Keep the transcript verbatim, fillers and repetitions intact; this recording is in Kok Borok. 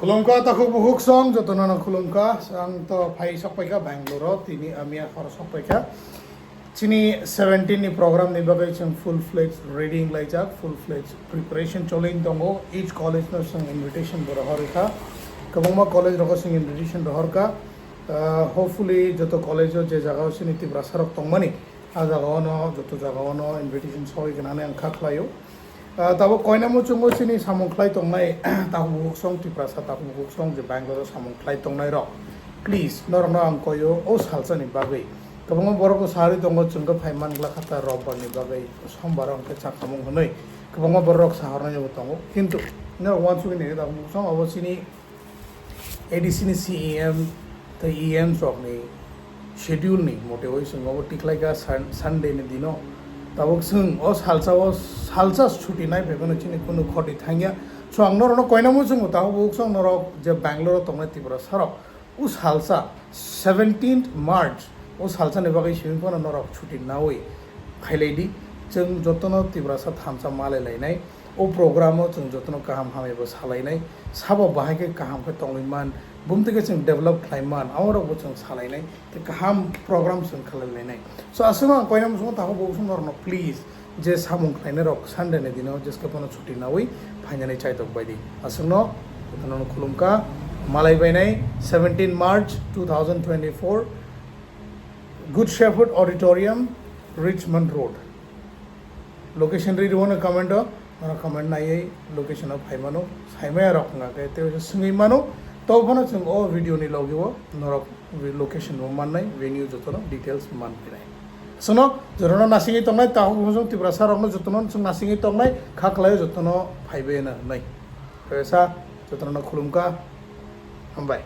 Khulumkha takhuk bukhuk song, jotono no khulumkha. Ang to phai sokpaikha Bangalore, tini amiya khoro sokpaikha. Chini seventeen ni program ni bagwi chwng full fledged ready wnglaijak, full fledged preparation choli tongo. Each college no chwng invitation bo rohorkha. Kwbangma college rogo chwng invitation rohorkha. Ah, hopefully joto college o je jaga o chini Tiprasa rok tongmani, ah jaga o no, joto jaga o no invitation sogwi gwnang hinwi ang kha khlaio. Ah, tabuk koina muchungo chini samung khlai tongnai, takhuk bukhuk song Tiprasa, takhuk bukhuk song je Bangalore o samung khlai tongnai rok. Please, norokno ang koio o salsa ni bagwi. Kwbangma borok bo sarwi tongo, chwng khe phai man gla kha ta robbar ni bagwi, sombar o hwnkhe chakhamung hwnwi. Kwbangma borok rok sahornai bo tongo. Kintu norok uansugwi nini takhuk bukhuk song obo chini A D C ni C E M tei E M rokni schedule ni mote oi chwng obo tikhlaikha Sun-, Sunday ni dino. Tabuk chwng o salsa o salsa chuti nai phaiphano chini kunu khoti thangya. So ang norokno koina muchungo takhuk bukhuk song norok je Bangalore o tongnai Tiprasa rok o salsa seventeenth March o salsa ni bagwi simi phano norok chuti nawi khailai di. Chwng jotono Tiprasa thansa malai lainai. O program o chwng jotono kaham hamya bo salainai, sabo bahai khe kaham khe tongwi man, bumtwi khe chwng develop khlai man, abo rok bo chwng salainai, tei kaham program chwng khlai lainai. So aswkno ang koina muchungo takhuk bukhuk song norokno please je samung khlainai rok Sunday ni dino jeske phano chuti nawi phainani chaitok bai di. Aswkno jotono khulumkha, malai bainai seventeen March two thousand twenty-four, Good Shepherd Auditorium, Richmond Road. Location ri rwno comment o, norok comment naiwi location o phai mano, saimaya rok wngkha khe tei swngwi mano, to bono chwng o video ni logi o norok location bo mannai, venue jotono details man phinai. Chwngno jotono nasingwi tongnai, takhuk bukhuk song Tiprasa rokno jotono chwng nasingwi tongnai, kha khlaio jotono phaibai na hwnwi. Khe sa jotono khulumkha, hambai.